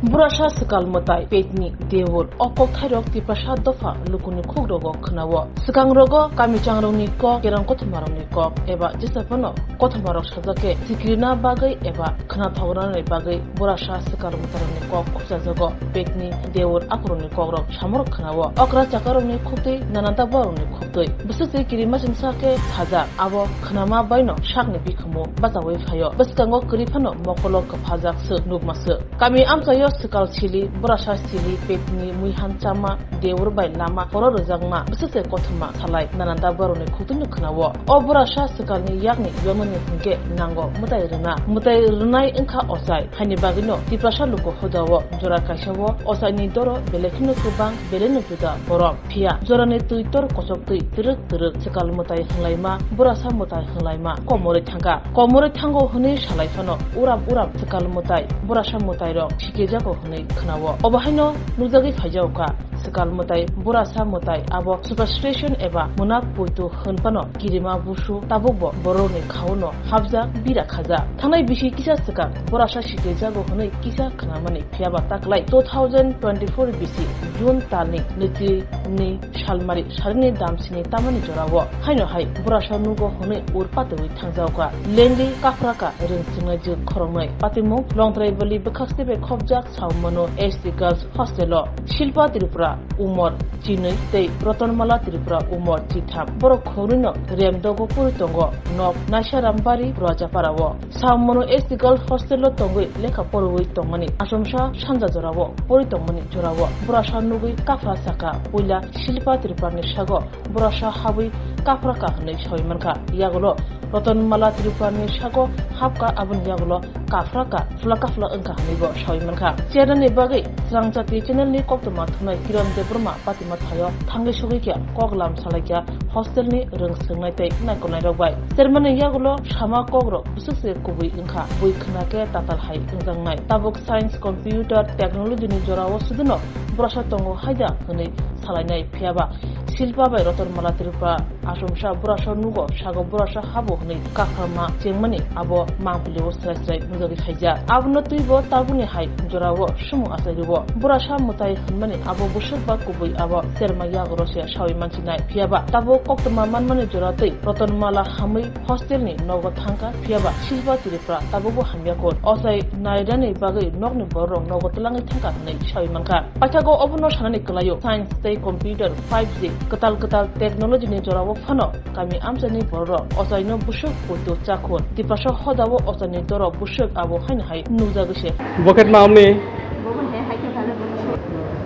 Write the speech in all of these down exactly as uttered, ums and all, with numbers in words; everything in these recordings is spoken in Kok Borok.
Burasa swkal mwtai petni deur. O kokthairok Tiprasa dopha lukuni khukrogo khwnao. Swkangrogo kamichangrokni kok, kerong kothomarokni kok eba jesa phano kothomarok sajak khe sikirna bagwi eba khwnathok rwnani bagwi burasa swkal mwtairokni kok khujajago. Petni deur akhorokni kokrok samorok khwnao. Okra chakarokni khuktwi nananta borokni khuktwi. Bwswk twi kirima chwngsa khe sajak, abo khwnama baino sakni bikhumu bachaui phaio. Bwskango kwrwi phano mokolo kwphajak swk nukma swk. Kami amchaio swkal sili, burasa sili, petni muihan chama, deur bai lama, horo rwjakma, bwswk se kothoma salai, nananta borokni khuktwino khwnao. O burasa swkalni yakni yoknani hwnkhe nango mwtai rwna. Mwtai rwnai wngkha ochai, haini bagwino Tiprasa luku hodao jora kaisao ochaini doro belai kheno kwbang, belaino juda borom. Phiya jorani twi tor kochok twi twrwk twrwk swkal mwtai hwnlaima, burasa mwtai hwnlaima komorwi thangkha. Komorwi thango hwnwi salai phano uram uram swkal mwtai, burasa mwtairok sikijago hwnwi khwnao. Obo haino nukjagwi phaijago kha swkal mwtai, burasa mwtai abo superstition eba mwnak poito hwn phano kirima busu tabukbo borokni khaono hapjak bira khajak. Thangnai bisi kisa swkang burasa sikijago hwnwi kisa khwnamani. Phiyaba taklai two thousand twenty-four bisi June talni nitini salmari sarini damsini tamani jorao haino hai burasa nugo hwnwi ur patwi thangjaokha. Lengwi kaphraka rwng swngnaijwk khoroknwi. Patimung Longtrai Valley bwkhak step bai khopjak Saumano S T Girls Hostel o Shilpa Tripura umor chinwi tei Rotonmala Tripura umor chitham. Borok khoroknwino remdogo puri tongo. Nok Naisarambari Rajapara o. Saumano S T Girls Hostel o tongwi lekha porwi tongmani, Achomsa sanja jorao pori tongmani jorao burasa nugwi kaphra saka puila Shilpa Tripurani sago burasa habwi kaphra ka hwnwi sawi mankha. Yagulo Rotonmala Tripurani sago hapka, aboni yagulo kaphra ka, phla kaphla wngkha hwnwibo sawi mankha. Cherani bagwi Srangchati channel ni koktwma thumnai Kiran Debbarma patima thaio thangwi sogwi kha kok lam salai kha hostel ni rwng swrwngnai tei naikolnai rok bai. Chairman ni yagulo sama kok rok bwswk se kubui wngkha, bui khwna khe tatal hai wngjaknai. Tabuk science, computer, technology ni jora o suduno boroksa tongo haida hwnwi salainai, phiyaba Shilpa bai Rotonmala Tripura Achomsa boroksa nugo sago boroksa habo hwnwi kaphama chengmani abo mangpili o srai srai nujagwi khaijak. Abono twibo tabukni hai jora o sumung achai rwo. Boroksa mwtai hwnmani abo bwswk ba kubui abo cherma yagoro se sawi mansinai. Phiyaba tabuk koktwma manmani jora twi Rotonmala hamwi hostel ni nogo thangkha, phiyaba Shilpa Tripura tabukbo hamya kho. Ochai nairani bagwi nokni borok nogo twlangwi thangkha hwnwi sawi mankha. Paithago obono sanani kwlaio, science tei computer, five G, kwtal kwtal technology ni jorao phano kami amchaini borok ochaino bwswk poito chakhun. Tiprasa hodao ochaini doro bwswk abo haino hai nukjagwi se. Bo khe tma amni?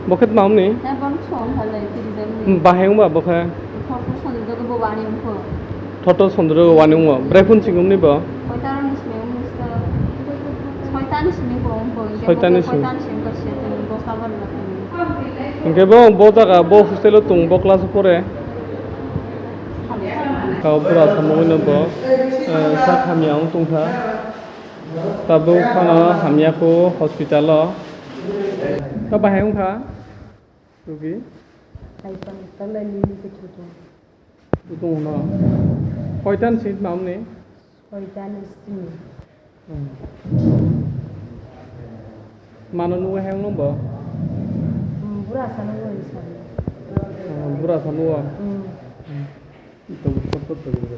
Bo khe tma amni? Bahai wngba bo khe? Thoto sondro wani wngmo. Bwraiphun singumni bo? Soitani simi. Soitani simi. Hwnkhe bo, bo jaga, bo hostel o tongo, bo class o pore. Kau bura samungwi no bo, eh, sak hamya wng tongkha. Tabuk phano hamya kho hospital o. Ta bahai wngkha? Rugi? Hai pan, ta lai ni ni ke thoto. Tongo no. Koitan seat mamni? Koitan simi. Hmm. Mano nugo heng no bo? Hmm, bura sa nugo heng sa. Oh, bura sa nugo? Hmm. Hmm. Ito, ito, ito, ito.